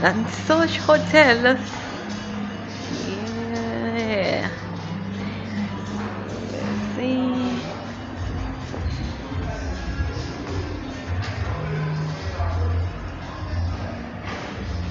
Mount Hotel. Yeah. Let's see.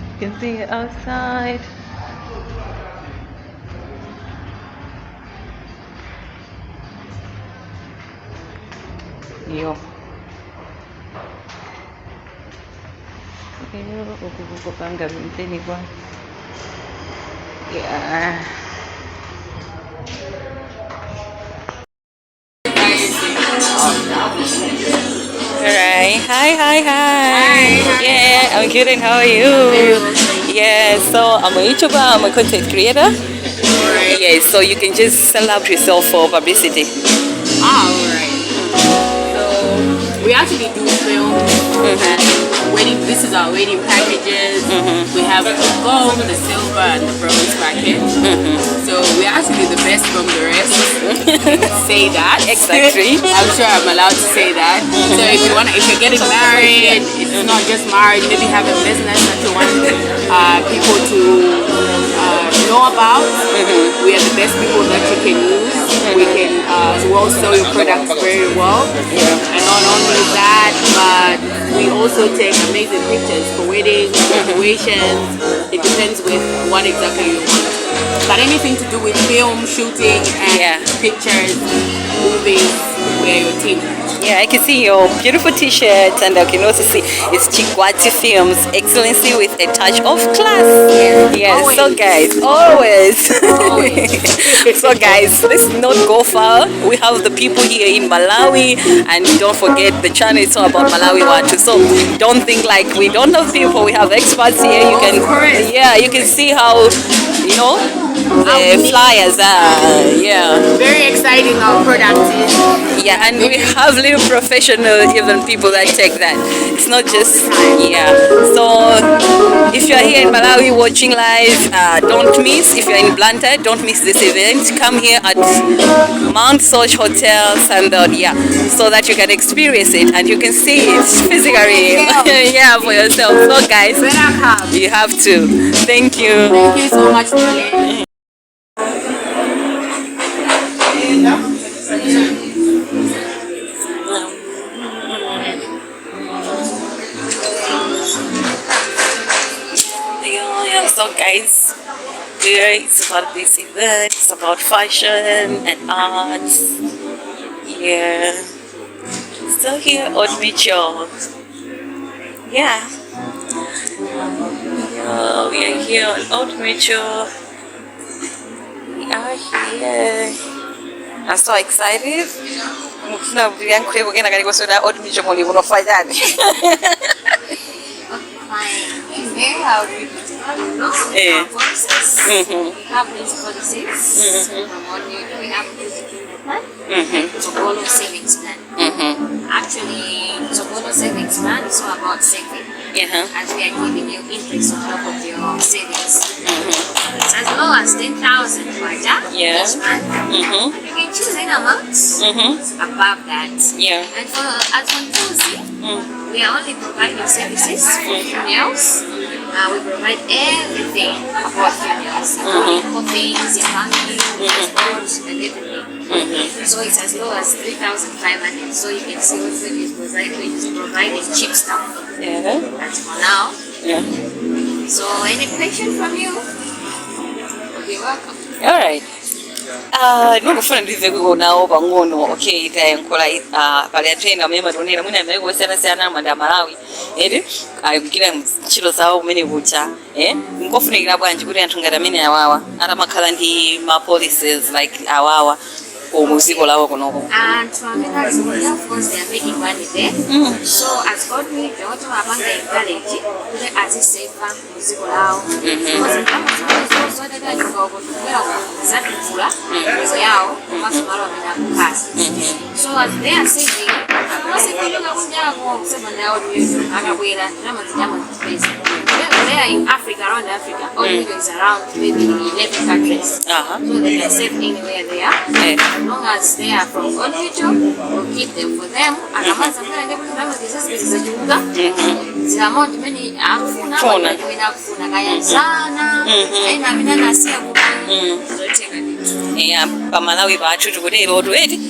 You can see it outside. Yo. Kupanga mteni kwa. Yeah. All right. Hi, hi, hi. Yeah, I'm good. And how are you? Yeah, so I'm a YouTuber, I'm a content creator. Alright. Yeah, so you can just sell out yourself for publicity. Ah, alright. So we actually do film and wedding. This is our wedding packages. We have the gold, the silver, and the bronze package. So we're actually the best from the rest. Say that. Exactly. I'm sure I'm allowed to say that. So if you want, if you're getting married, it's not just marriage. Maybe have a business that you want people to know about. We are the best people that you can use. We can as well sell your products very well. And not only that, but we also take amazing pictures for weddings, graduations. It depends with what exactly you want. But anything to do with film, shooting, and pictures, movies, we are your team. Yeah, I can see your beautiful t-shirt, and I can also see it's Chigwati Films, excellency with a touch of class. Yes, so Always. Guys, always. Always. So guys, let's not go far. We have the people here in Malawi, and don't forget the channel is all about Malawi Wathu. So don't think like we don't have people. We have experts here. You can Of course. Yeah, you can see how the flyers are. Yeah. Very exciting our product is. Yeah, and we have little professional even people that take that. It's not just, yeah. So if you are here in Malawi watching live, don't miss. If you are in Blantyre, don't miss this event. Come here at Mount Soch Hotel, Sunbelt, yeah, so that you can experience it and you can see it physically, yeah, for yourself. So guys, Better come. You have to. Thank you. Thank you so much, Lily. Yeah, so guys, here it's about this event. It's about fashion and arts. Yeah, still here on Mitchell. Yeah, we are here on Old Mutual. We are here. I'm so excited. Mufuna kuyankhule kukena kali kusona Old Mutual muli kunofanyani. Fine. Here, how we no? Eh. Our policies. We have these policies. From what we do, we have this plan. Tsogolo savings plan. Actually, Tsogolo savings plan is all about saving. As we are giving you interest on top of your savings. It's as low as 10,000 kwacha each month. And you can choose any amount above that. And for as on Tuesday, we are only providing services for funerals. We provide everything about funerals, including coffins, embalming, transport, and everything. So it's as low as 3,500. So you can see what is providing cheap stuff. That's for now. So any question from you? You'll be welcome. All right. Ndingofuna ndimve kuonawo pang'ono. Okay, tayankhula, pali anthu ena amene mationera mwina amaiko osiyanasiyana manda Malawi eti akugwira ntchito zawo kumene kucha, eh, nkofunikira bwanji kuti anthu ngati amene awawa atamakhala ndi ma policies like awawa ku dziko lawo kunoko? Anthu amene ali kunja, of course, they are making money there. So as Old Mutual, timapanga encourage kuti aziseva muziko lawo, because ndalama zawo zodadachuka uko kubwera zatukula mizo yawo komanso malo amene akukhala. So as they are saving, amasekuchoka kunjako kuseva ndi Old Mutual, akabwera ndalama zijama zipeza. They are in Africa, around Africa. Old Mutual is around maybe 11 countries. So they can save anywhere they are. As long as they are from Old Mutual, we'll keep them for them. Akamanza kwenda ndipo ndalama zizazipeza. Zikachuluka zila amount imene akufuna, Funa. Wina akufuna kaya zana ena amene anasiya kumani, zotheka ndithu. Eya, pamalawi pathu tikutero eti,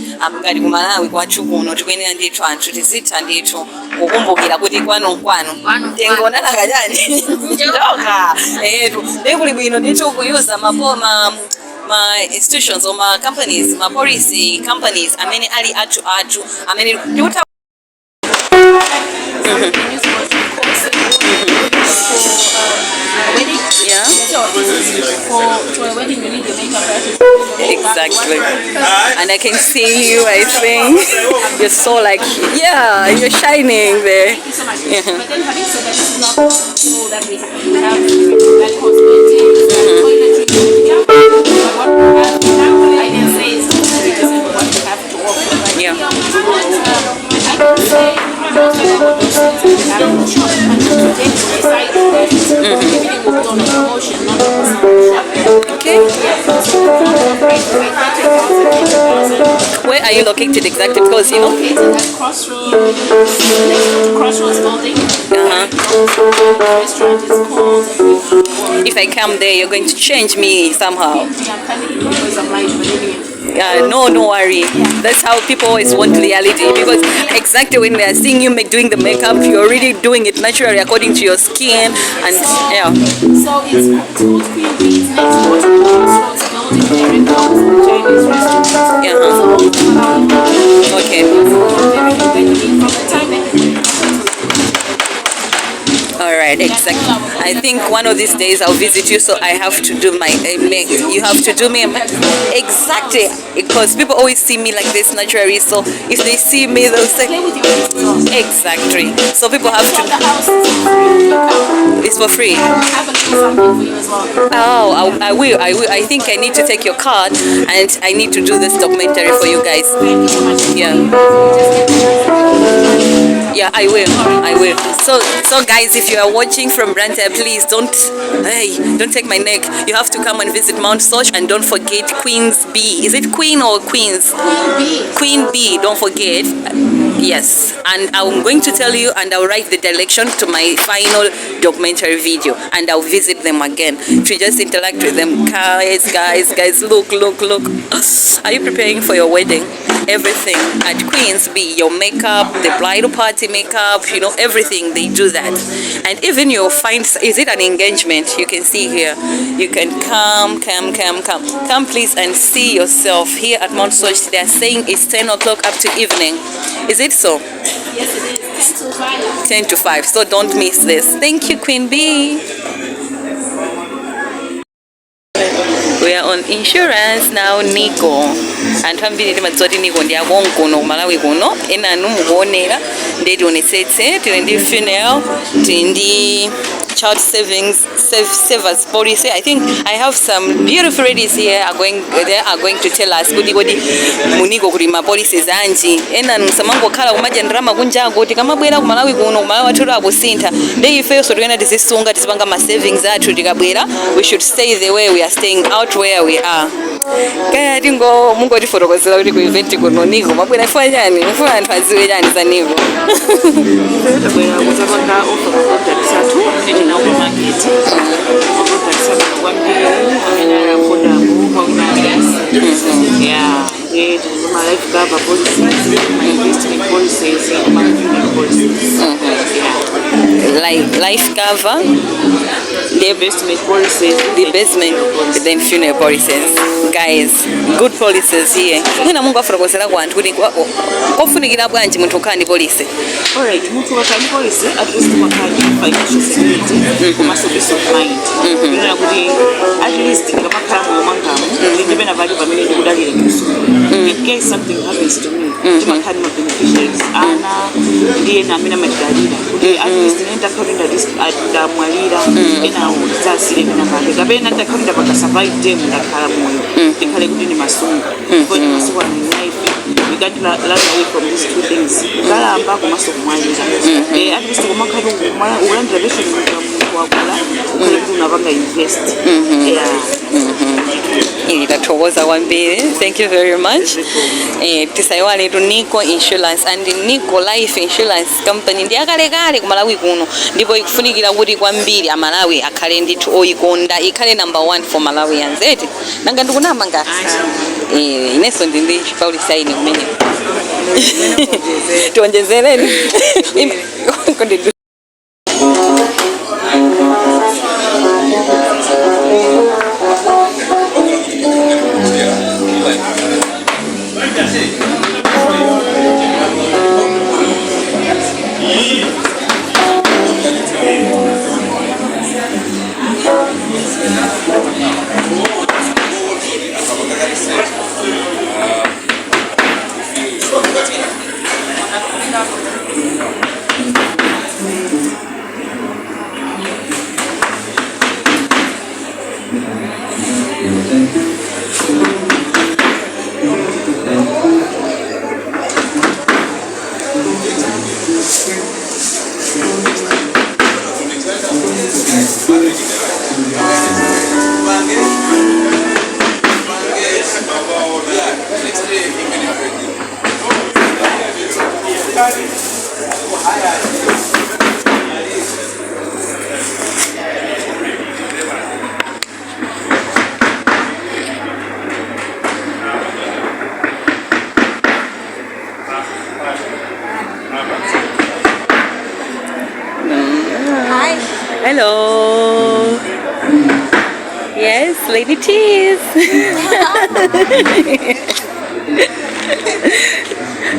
ngati kumalawi kwathu kuno tikuyenera ndithu anthu tizitha ndithu kukumbukira kuti kwanu nkwanu. Kwanu. Tengona nakachani njoka etu, ndikuli bwino ndithu kuyuza mapo ma institutions or ma companies, ma policy companies amene ali athu athu amene tikutha. We can use for for wedding. So this is for a wedding, you need a makeup artist. Exactly. And I can see you, I think. You're so like, yeah, you're shining there. Thank you so much. But then having said that, this is not all that we have. We have like cosmetics, toiletries, yeah. But what we have now, I can say is 30% of what we have to offer. Right? But I can say most of our those things we have in the shop. And today we decided that everything will be on a promotion, not on the shop. Yes, so the price is like 30,000, 20,000. Where are you located exactly? Because you know, Located at Crossroads, next to Crossroads building. The restaurant is called. If I come there, you're going to change me somehow. I'm panicking because I'm live, but anyway. No, don't worry. That's how people always want reality, because exactly when they are seeing you make doing the makeup, you're already doing it naturally according to your skin, and yeah. So it's called Queen Bee. It's next door to the Crossroads building, directly opposite the Chinese restaurant. So very convenient from the time that you All right, exactly. I think one of these days I'll visit you, so I have to do my make. You have to do me a exactly, because people always see me like this naturally. So if they see me, they'll say Play with your face as well. Exactly. So people have From to. the house, it's for free. Come. It's for free. Have a little something for you as well. Oh, I will. I will. I think I need to take your card and I need to do this documentary for you guys. Thank you so much. Yeah. Just get Yeah, I will. I will. So guys, if you are watching from Blantyre, please don't, hey, don't take my neck. You have to come and visit Mount Soche, and don't forget Queen's B. Is it Queen or Queens? Queen Bee. Queen B. Don't forget. Yes, and I'm going to tell you, and I'll write the direction to my final documentary video, and I'll visit them again to just interact with them. Guys, guys, guys, look, look, look. Are you preparing for your wedding? Everything at Queen's B, your makeup, the bridal party makeup, everything, they do that. And even your find, is it an engagement? You can see here. You can come, come, come, come. Come please and see yourself here at Mount Soche. They are saying it's 10 o'clock up to evening. Is it so? Yes, it is. 10 to 5. 10 to 5. So don't miss this. Thank you, Queen B. We are on insurance now, Nico. Anthu ambiri timadziwa kuti Nico ndi akonkuno kumalawi kuno, enanu mukuonera, ndiye tionetsetse tili ndi funeral, tili ndi child savings savers policy. I think I have some beautiful ladies here are going they are going to tell us kuti kodi mu NICO kuli ma policies anji. Ena musamangokhala kumadya ndalama kunjako, tikamabwera kumalawi kuno, kumalawi wathu akusintha, ndi ifenso tikuyena tizisunga, tizipanga ma savings athu. Tikabwera, we should stay the way we are staying out where we are. Kaya tingo mungotifotokozera kuti ku event kuno NICO mabwera ifuna chani, mufuna anthu adziwe chani za NICO? Tabwera kudzapanga offer ma products athu amene tinawo pa market, ma products abwino kwambiri amene ali affordable kwa wina aliyense. Yeah, ndiye tili ndi ma life cover policies, ma investment policies, ma funeral policies, yeah. Life cover, the Investment policies, the basement, then funeral policies. Guys, good policies here. Mwina mungofotokozera ku anthu kuti kofunikira bwanji munthu kukhala ndi policy. Alright, munthu ukakhala ndi policy, at least umakhala ndi financial security komanso peace of mind, kunena kuti at least ndikamakhala moyo mwangamu ndi ndipena pake pamene ndikudalira kusunga in case something happens to me, timakhala ndi ma beneficiaries, ana ndi ena amene amatidalira kuti at least ine ndakhala kuti ndamwalira, enawo tidzasire pena pake, kapena ndakhala kuti ndapanga survive them, ndakhala moyo, ndikhale kuti ndimasunga, because masiku ano in life we can't run away from these two things, kukalamba komanso kumwalira. At least kumakhala ulandira pension, munthu wakula, ukhale kuti unapanga invest, yeah. Ili tathokoza kwambiri. Thank you very much. Tisaiwale tu Nico Insurance and Nico Life Insurance Company ndi akalekale ku Malawi kuno, ndipo ikufunikira kuti kwambiri amalawi akhale ndithu oyikonda, ikhale number one for Malawians, eti? Nanga ndikunama ngati? Inenso ndi Pauli saini kumene tionjezereni. Kundi. Hi. Hello. Yes, Lady Tees.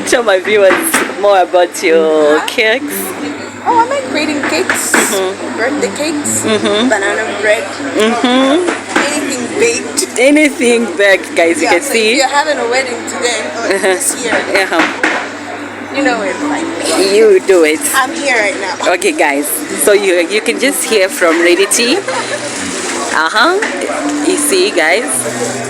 Tell my viewers more about your cakes. Oh, I like creating cakes, birthday cakes, banana bread, anything baked. Anything baked, guys, you Yeah, can so see. if you're having a wedding today or this year, you know where to find me. You do it. I'm here right now. Okay, guys. So you can just hear from Lady T. You see, guys,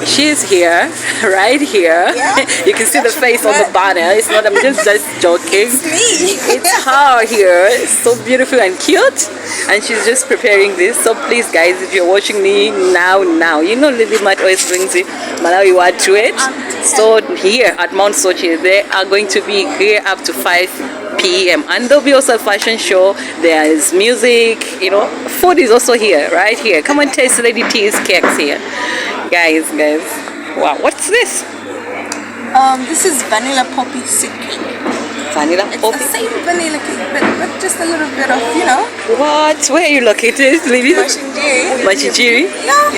she's here, right here. Yeah. You can see the face on the banner. It's not. I'm just joking. It's me. It's her here. It's so beautiful and cute, and she's just preparing this. So please, guys, if you're watching me now, you know Lily Mart always brings you Malawi word to it. So here at Mount Soche, they are going to be here up to 5 p.m. and there'll be also a fashion show. There is music, food is also here, right here. Come and taste Lady T's cakes here, guys. Guys, wow, what's this? This is vanilla poppy seed cake. Vanilla It's poppy. the same vanilla cake, but with just a little bit of. What? Where are you located, Lily? Machinjiri. Machinjiri? Yeah.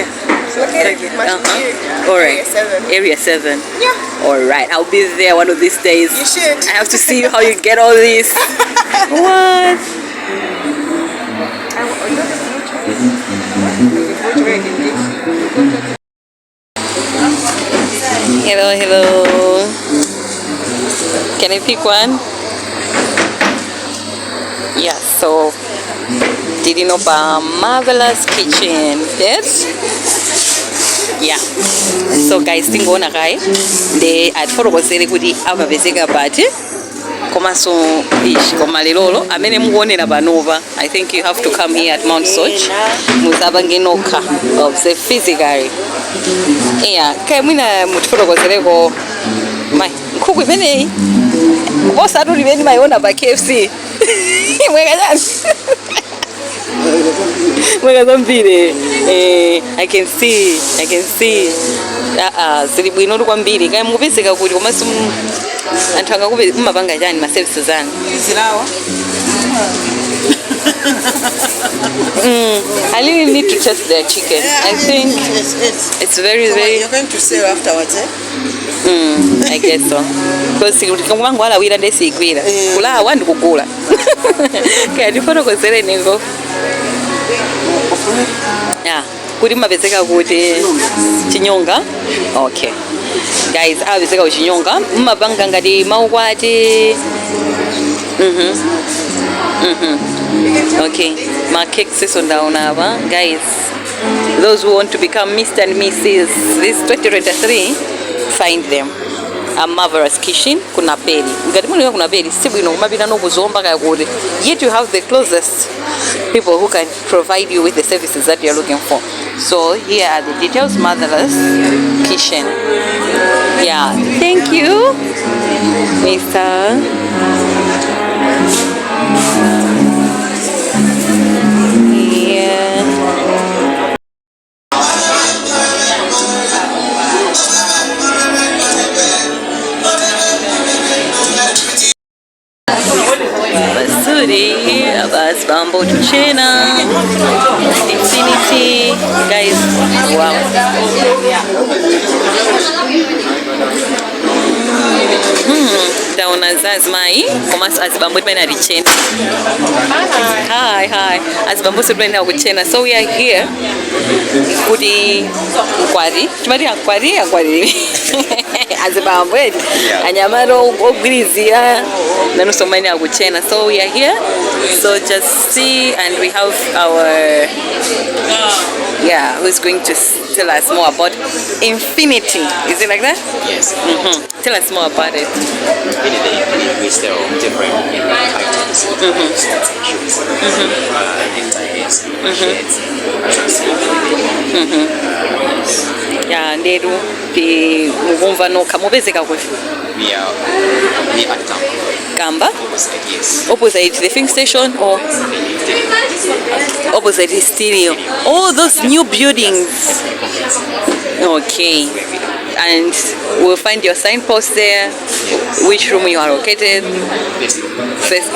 It's located in Machinjiri. All right. Area 7. Area 7. Yeah. All right. I'll be there one of these days. You should. I have to see how you get all this. What? Hello, hello. Can I pick one? Yeah, so did you know about Marvelous Kitchen? Yes? Yeah. So guys, tingoona kaye ndi atifotokozere kuti amapezeka pati komanso ichi. Koma lelolo amene mukuonera panopa, I think you have to come here at Mount Soche, muzapange nokha, observe physically. Yeah, kaya mwina mutifotokozereko mai nkhuku imeneyi kuposa limene mayiona pa KFC. Mweka chani? Mweka zambiri. I can see, I can see. Ah, ah, zili bwino kwambiri. Kaya mukupezeka kuti komanso anthu angakupe mumapanga chani, ma services anu? Zilawa. I really need to test their chicken. I think It's it's very So very you're going to sell afterwards, eh? I guess so. Because kumango alawira ndesigwira. Kulawa ndikugula. Kaya tifotokozereniko. Yeah. Kuti mumapezeka kuti? Chinyonga. Okay. Guys, amapezeka kuchinyonga. Mumapanga ngati maukwati. Okay. Ma cakes ndaona apa. Guys, those who want to become Mr. and Mrs. this 2023, find them. A Marvelous Kitchen ku Naperi. Ngati muli ku Naperi sibwino kumapita ku Zomba kaya kuti, yet you have the closest people who can provide you with the services that you're looking for. So here are the details. Marvelous Kitchen. Yeah, thank you, Mr. Yeah. Basuri, Abazibambo tuchena, Infinity, guys, wow. Taona za azimayi komanso azibambo timene atichena. Hi, hi. Azibambo timene akuchena. So we are here kuti mkwati, timati akwati, akwati. Azibambo eti anyamata ogwirizira nanunso mene akuchena. So we are here. So just see, and we have our, yeah, who's going to tell us more about Infinity. Is it like that? Yes. Tell us more about it. Infinity, we sell different items, suits and shoes, neckties, shirts, accessories. Yeah, nderu ndi mukumva nokha mupezeka kuti? We are we at Kamba. Kamba? Opposite, yes. Opposite the filling station or opposite the stereo? All those new buildings. Okay. And we'll find your signpost there, which room you are located. First,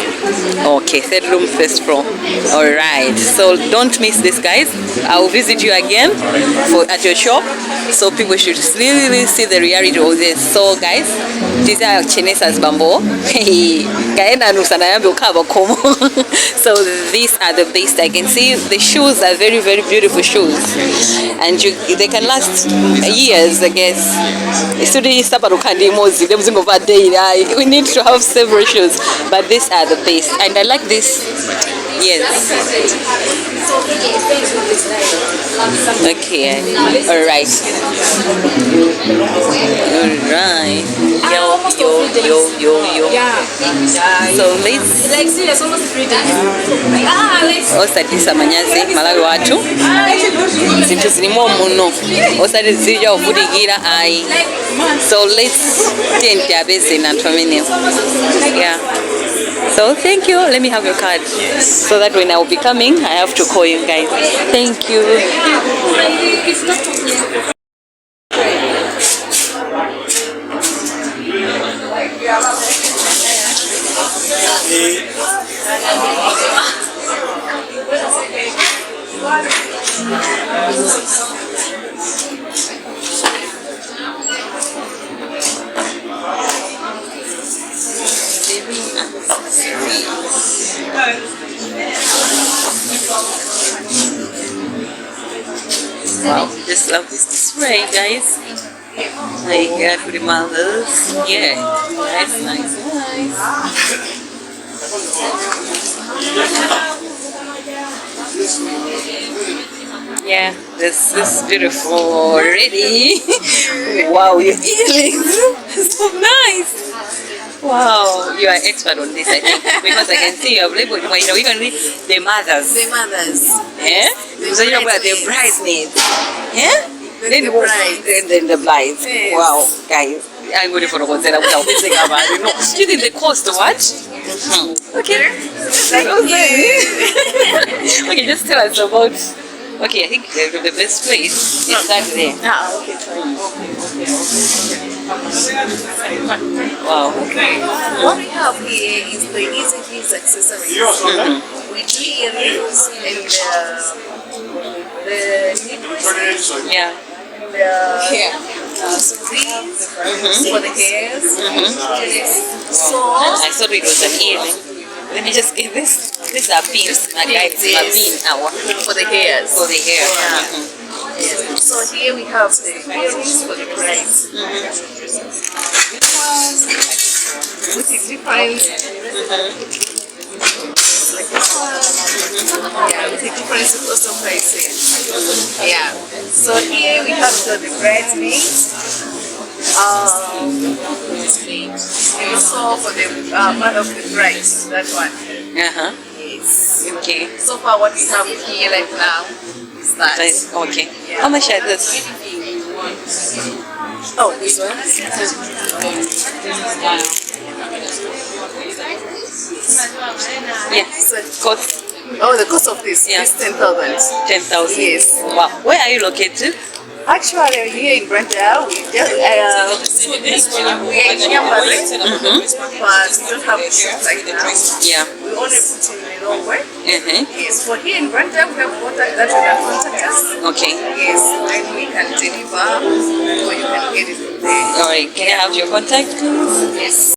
okay, third room, first floor. All right, so don't miss this, guys. I will visit you again for at your shop, so people should really, really see the reality of this. So guys, these are chenesa azibambo. Kaenda nusanayambe ukaba komo. So these are the best I can see. The shoes are very, very beautiful shoes, and they can last years, I guess. Sudi nsapato kandi imodzi ndemuzingova daily. We need to have several shoes, but these are the best, and I like this. Yes. Okay. All right. All right. Yo, yo, yo, yo, yo. So let's Like serious, almost 3 days. Ah, like Osachititsa manyazi, Malawi wathu zinthu zilimo muno, osati zilija kuvutikira ayi. So let's tiyeni apeze anthu amenewo. Yeah, so thank you. Let me have your card so that when I will be coming, I have to call you guys. Thank you. It's not. Wow, just love this display, guys. Like, pretty marvelous. Yeah, nice, nice, nice. Yeah, this is beautiful already. Wow, your earrings, so nice. Wow, you are expert on this, I think, because I can see you have labeled. You know, we can read the mothers. The mothers. Yeah? The So you know about the bridesmaids. bridesmaids. Yeah? Then Then the brides. Then the brides. Yes. Wow, guys. I'm going to follow that. No, you think the cost what? Okay. Okay, just tell us about. Okay, I think the best place is that there. Ah, okay, sorry. Wow. Okay. What we have here is the Easy Kids accessories. We do earrings and the necklaces, the these for the hairs. Yes. So I thought it was an earring. Let me just get this. These are pins, my guys. Yes. My pin our for the hairs. For the hair. Yeah. Yes. So here we have the earrings for the brides. This one with the different, like this one. Yeah, with the difference also pricing. Yeah. So here we have the bridesmaids. And also for the mother of the bride, that one. Yes. Okay. So far, what we have here right now is that. Nice. Okay. How much are this? Oh, this one? Yeah. Cost Oh, the cost of this Yeah. is 10,000. 10,000. Yes. Wow. Where are you located? Actually, here in Blantyre, we just we are in Nyambari, but we don't have shops right now. Yeah. We only put in Lilongwe. Yes, for here in Blantyre, we have contact that you can contact us. Okay. Yes, and we can deliver, or you can get it from there. All right. Can I have your contact, please? Yes.